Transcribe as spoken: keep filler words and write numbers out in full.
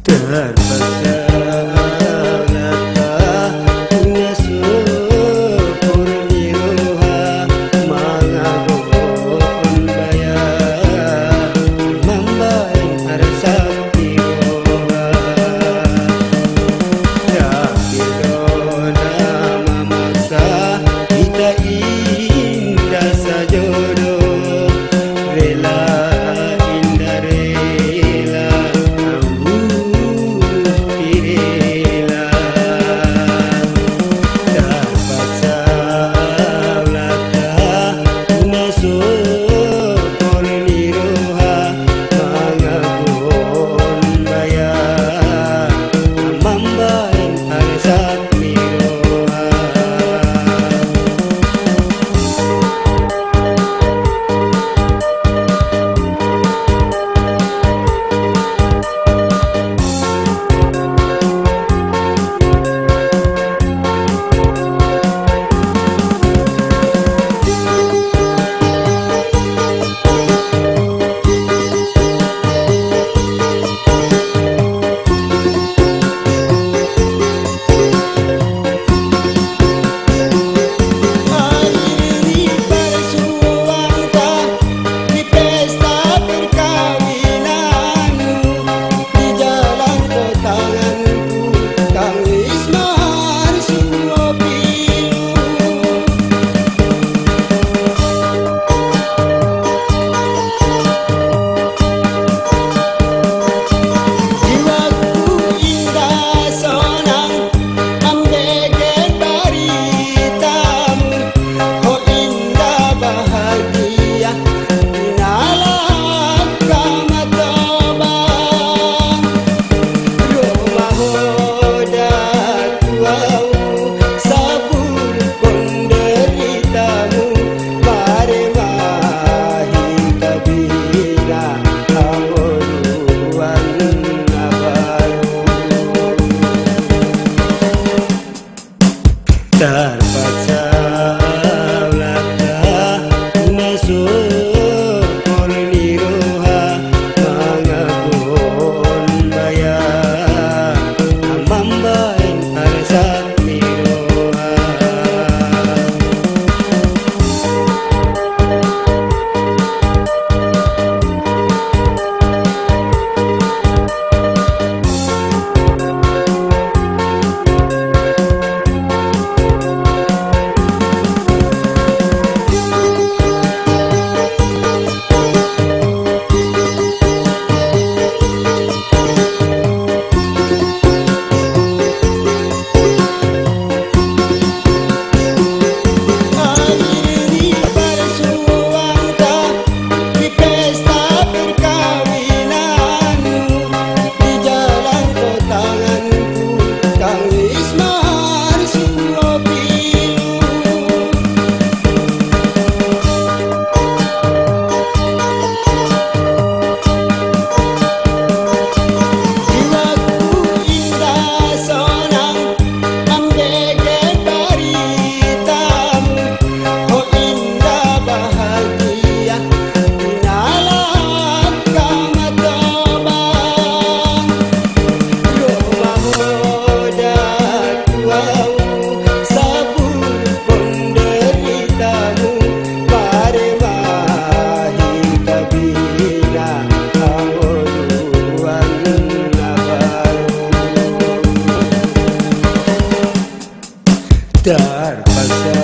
Tarpaksa lata na sukul ni roha, mangagon baya mambaen arsak ni roha. Tapi dona mamaksa, ita inda sajodoh. Rela inda rela, amu tirela. Tarpaksa lata na sukul ni roha, mangagon baya mambaen arsak ni roha. Di pesta perkawinanku, di jalan ko tanganku, tangis mahar suo pilu. Jiwaku inda sonang, ambege baritamu, ho inda bahagia, inala kama toba. Roma hoda tuau, sabur kon deritamu, bare mahi kabina, amoruan abaru. Tarpaksa lata na sukul ni roha, mangagon baya mambaen arsak ni roha. Di pesta perkawinanku, di jalan ko tanganku, tangis mahar suo pilu. Jiwaku inda sonang, ambege baritamu, ho inda bahagia, inala kama toba. Roma hoda tuau, sabur kon deritamu, bare mahi kabina, amoruan abaru. Tarpaksa